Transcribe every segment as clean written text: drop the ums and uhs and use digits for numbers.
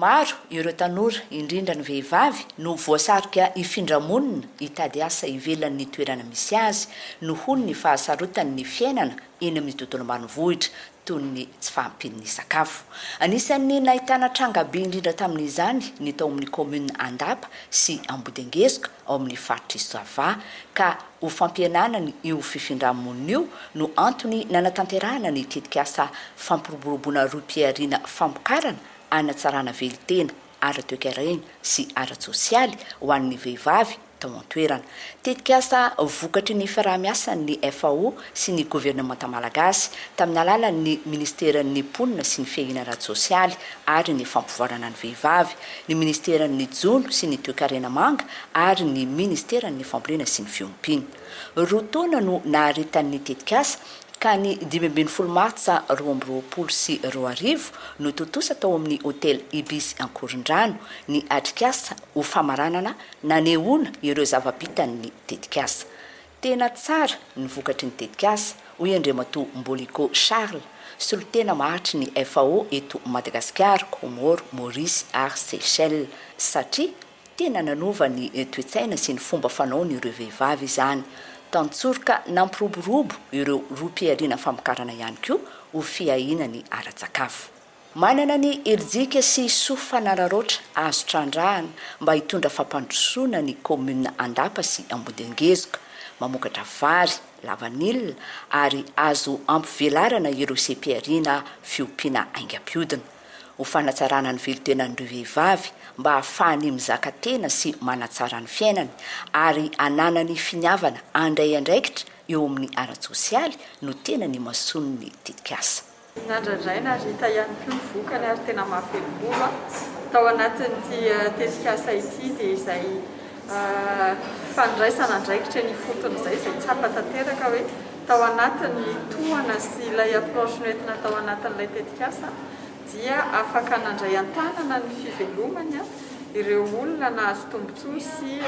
Maro ireo tanora, indrindra ny vehivavy, no voasarika hifindra monina hitady asa ivelan'ny toerana misy azy nohon'ny fahasarotan'ny fiainana eny amin'ny tontolo ambanivohitra toy ny tsy fahampian'ny sakafo. Anisan'ny nahitana tranga be indrindra tamin'izany ny tao amin'ny kaominina Andapa sy Ambodiangezoka ao amin'ny faritr'i Sava ka ho fampihenana ny io fifindra-monina io no antony nanatanterahana ny tetikasa fampiroboroboana rohim-pihariana famokarana hanatsarana velon-tena ara-toekarena sy ara-tsosialy ho an'ny vehivavy tao an-toerana. Tetikasa vokatry ny fiaraha-miasan'ny FAO sy ny governemanta malagasy tamin'ny alalan'ny minisiteran'ny Mponina sy ny Fiahiana ara-tsosialy ary ny Fampivoarana ny vehivavy, ny minisiteran'ny Jono sy ny Toekarena manga ary ny minisiteran'ny Fambolena sy ny Fiompiana. Roa taona no naharetan'ny tetikasa ka ny 15 martsa 2022 no tontosa tao amin'ny Hotel Ibis Ankorondrano ny atrikasa ho famaranana nanehoana ireo zava-bitan'ny tetikasa. Tena tsara ny vokatry ny tetikasa, hoy Andriamatoa Mboliko Charles, solontena maharitry ny FAO eto Madagasikara, Comores, Maurice ary Seychelles, satria tena nanova ny toe-tsaina sy ny fomba fanaon'ireo vehivavy izany. Tantsoroka nampiroborobo ireo rohim-pihariana famokarana ihany koa ho fiahiana ny ara-tsakafo. Manana ny herijika sy soa fanararaotra azo trandrahana mba hitondra fampandrosoana ny kaominina Andapa sy Ambodiangezoka. Mamokatra vary, lavanila ary azo ampivelarana ireo seha-pihariana fiompiana haingam-pihodina. Ho fanatsarana ny velon-tenan'ireo vehivavy mba hahafahany mizaka tena sy manatsara ny fiainany ary hananany finiavana handray andraikitra eo amin'ny ara-tsosialy no tena nimasoan'ny tetikasa. Nandrandraina ary hita ihany koa ny vokany ary tena mahavelom-bolo tao anatin'ity tetikasa ity dia izay fandraisana andraikitra eny ifotony izay, izay tsapa tanteraka hoe tao anatin'ny tohana sy ilay approche noentina tao anatin'ilay tetikasa dia afaka nandray an-tanana ny fivelomany ireo olona nahazo tombontsoa sy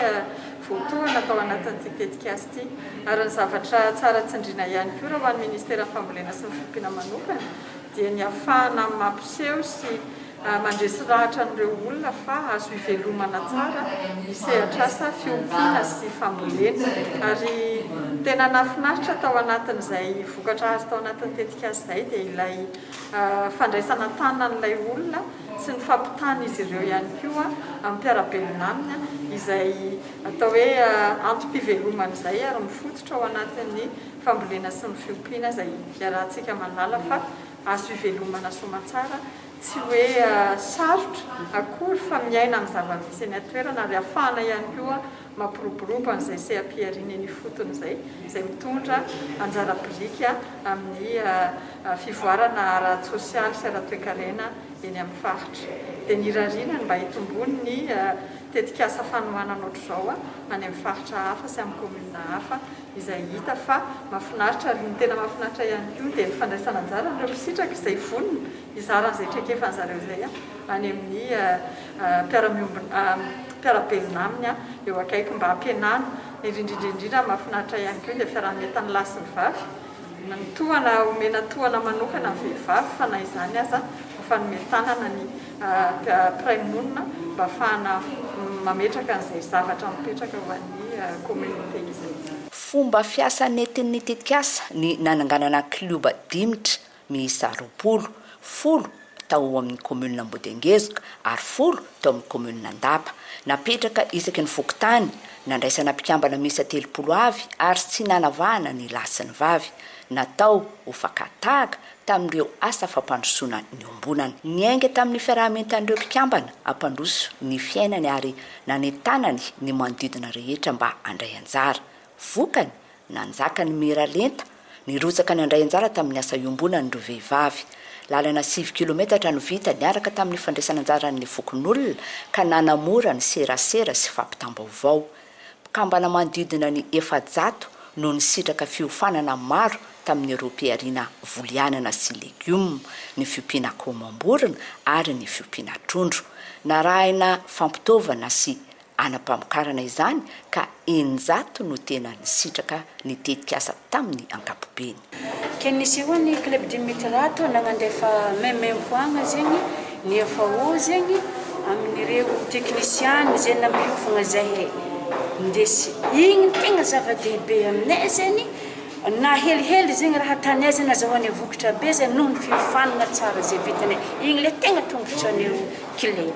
voatohana tao anatin'ity tetikasa ity. Ary ny zavatra tsara tsindriana ihany koa raha ho an'ny Ministeran'ny Fambolena sy ny Fiompiana manokana dia ny hahafahana mampiseho sy mandresy lahatra an'ireo olona fa azo ivelomana tsara ny sehatr'asa fiompiana sy fambolena. Ary tena nahafinaritra tao anatin'izay vokatra azo tao anatin'ny tetikasa izay dia ilay fandraisana an-tanan'ilay olona sy ny fampitan'izy ireo ihany koa amin'ny mpiara-belona aminy izay atao hoe antom-pivelomana izay ary mifototra ao anatin'ny fambolena sy ny fiompiana izay iarahantsika mahalala fa azo ivelomana soamantsara, tsy hoe sarotra akory fa miaina amin'ny zava-misy eny an-toerana ary ahafahana ihany koa mampiroborobo an'izay seha-pihariana eny ifotony izay, izay mitondra anjara biriky amin'ny fivoarana ara-tsosialy sy ara-toekarena eny amin'ny faritra. Dia ny irariana ny mba hitomboan'ny tetikasa fanohanana ohatr'izao any amin'ny faritra hafa sy amin'ny kaominina hafa izay hita fa mahafinaritra ary ny tena mahafinaritra ihany koa dia ny fandraisana anjaran'ireo mpisitraka izay vonona hizara an'izay traikefan'zareo izay any amin'ny mpiara-miombona mpiara-belona aminy eo akaiky mba hampihenana indrindra indrindra mahafinaritra ihany koa ny fiaraha-mientan'ny lahy sy ny vavy ny tohana omena tohana manokana ny vehivavy fa na izany aza mifanome tanana ny mpiray monina mba hahafahana mametraka an'izay zavatra mipetraka ho an'ny communauté izay. Fomba fiasa nentin'ny tetikasa ny nananganana klioba dimitra miisa 20, folo tao amin'ny kaominina Ambodiangezoka ary folo tao amin'ny kaominina Andapa. Napetraka isaky ny fokontany, nandraisana mpikambana miisa 30 avy ary tsy nanavahana ny lahy sy ny vavy. Natao ho fakan-tahaka tamin'ireo asa fampandrosoana niombonana. Niainga tamin'ny fiaraha-mientan'ireo mpikambana hampandroso ny fiainany ary nanentanany ny manodidina rehetra mba handray anjara. Vokany, Nanjaka ny miralenta, nirotsaka nandray anjara tamin'ny asa iombonany ireo vehivavy. Lalana sivy kilometatra no vita niaraka tamin'ny fandraisan'anjaran'ny fokonolona ka nanamora ny serasera sy fampitam-baovao. Mpikambana manodidina ny 400 no nisitraka fiofanana maro tamin'ireo mpihariana voly anana sy legioma, ny fiompiana akoho amam-borona ary ny fiompiana trondro. Narahina fampitaovana sy Ana-pamokarana izany ka 600 no tena nisitraka ny tetikasa tamin'ny ankapobeny. Ke nisehoan'ny club du Mitrato nagnandefa maimaimpoagna zegny ny FAO zegny. amin'ireo teknisiana izay nampiofagna zahay ndesy igny no tegna zava-dehibe aminay zegny na helihely zegny raha ataonay zegny azahoanay vokatra be zegny noho ny fiofanana tsara izay vitanay igny le tegna tombotsoan'ireo kilema.